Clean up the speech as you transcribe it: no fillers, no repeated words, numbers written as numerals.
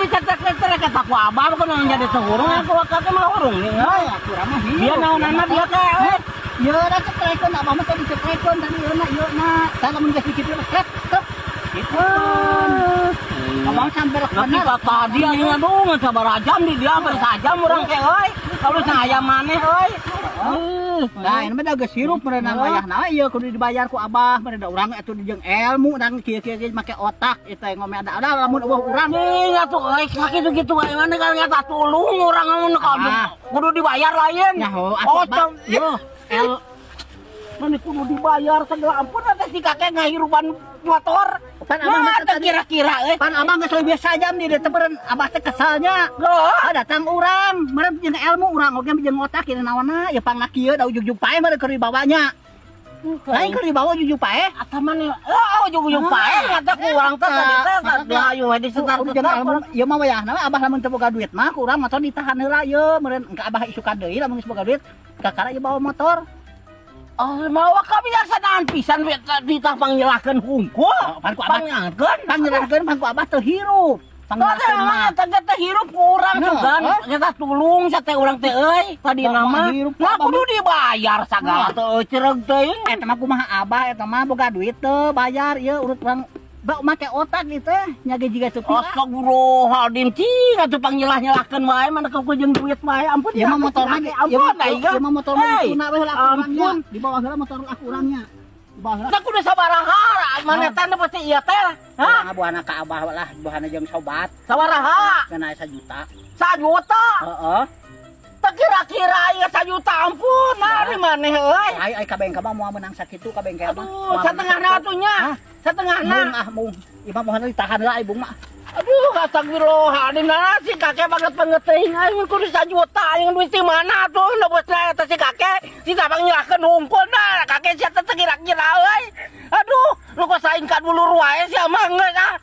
Dicetrek-cetrek kata ku abah kudu jadi teu hurung, aku kakek mah hurung nih. Heuh, aku mah hirup. Dia naonana dia teh euy. Ieu da cetrekeun, abah mah tadi cetrekeun tadi ieu na ieu na. Tah, lamun geus dikitu trek tek. Gitu. Abah sampai rek Tapi bener. Tadi aing aduh ngan sabaraha jam di dia, hampir sajam urang ke euy. Kalau saya maneh euy. Nah, ini mah da geus hirup meureunan wayahna ieu kudu dibayar ku abah, meureun da urang atuh jeung ilmu dan kieu-kieu ge make otak itu yang ngomong ada lamun euweuh urang. Nih atuh euy, sakitu gitu wae maneh kan ngata tulung urang mun kudu dibayar lain. Nyaho atuh Oh, abah. Yo, el Mana kudu dibayar segala, ampun teh si kakek ngahirupan motor. Pan abah Nah, mah teh kira-kira euy. Pan abah geus leuwih sajam di dieu teh meureun abah teh kesalnya. Loh, Ah, datang urang, meureun jeung ilmu urang oge jeung otak ieu naonna, ya pangna kieu da ujug-ujug paeh meureun keur dibawanya. Lain keur dibawa ujug paeh. Ata mana? Oh, ujug-ujug paeh kata ku urang teh tadi teh hayu we di setar. Jeung ilmu ieu mah wayahna we abah lamun teu boga duit mah ku urang motor ditahan heula ieu meureun engke abah isukan deui lamun geus boga duit kakara ieu bawa motor. Oh, mawa kabijaksanaan pisan we ditah pangyelahkeun hungkul. Oh, pan ku abah Pangyangkeun. Pangyelahkeun pan ku abah teu hirup. Pangyelahkeun Pangyelahkeun mah. mah teh hirup ku urang Nah, sugan. eh? Nyata tulung sate urang teh euy tadi Bah, nama. mah hirup ku Lah abah kudu mah. dibayar sagala teh euy cereug teuing. Eta mah kumaha abah eta mah boga duit teu bayar ieu urut urang ba make otak ieu teh nya ge jiga teu pira. Astagfirullahaladzim, cing atuh pangyelah-nyelahkeun wae mana ku jeung duit wae, ampun. Ieu mah motor mah ieu ampun mah aing. Ieu mah motor mah Hei, dituna we heula ku urangnya. ampun. Di bawah heula motor aku urangnya. Di bawah heula. Teh kudu sabaraha mana teh pasti ieu teh? Hah? Urang buahna ka abah lah, buahna jeung sobat Sabaraha? Kena 1 juta. 1 juta. Heeh. Teh kira-kira ieu 1 juta, ampun, nah di maneh euy. Ai ai ka bengkel mah moal menang sakitu ka bengkel mah. Aduh, satengahna atuh nya. Hah? Satengahna. Mung ah mung. Ieu mah moal ditahan heula ai bung mah. Aduh, astagfirullahaladzim, nah si kakek banget banget teuing aing kudu 1 juta aing duit di mana tuh nebusna eta si kakek si tabang nyelahkeun hungkul nah kakek sia teh kira-kira euy. Aduh, lu kok saing ka dulur wae sia mah geus ah.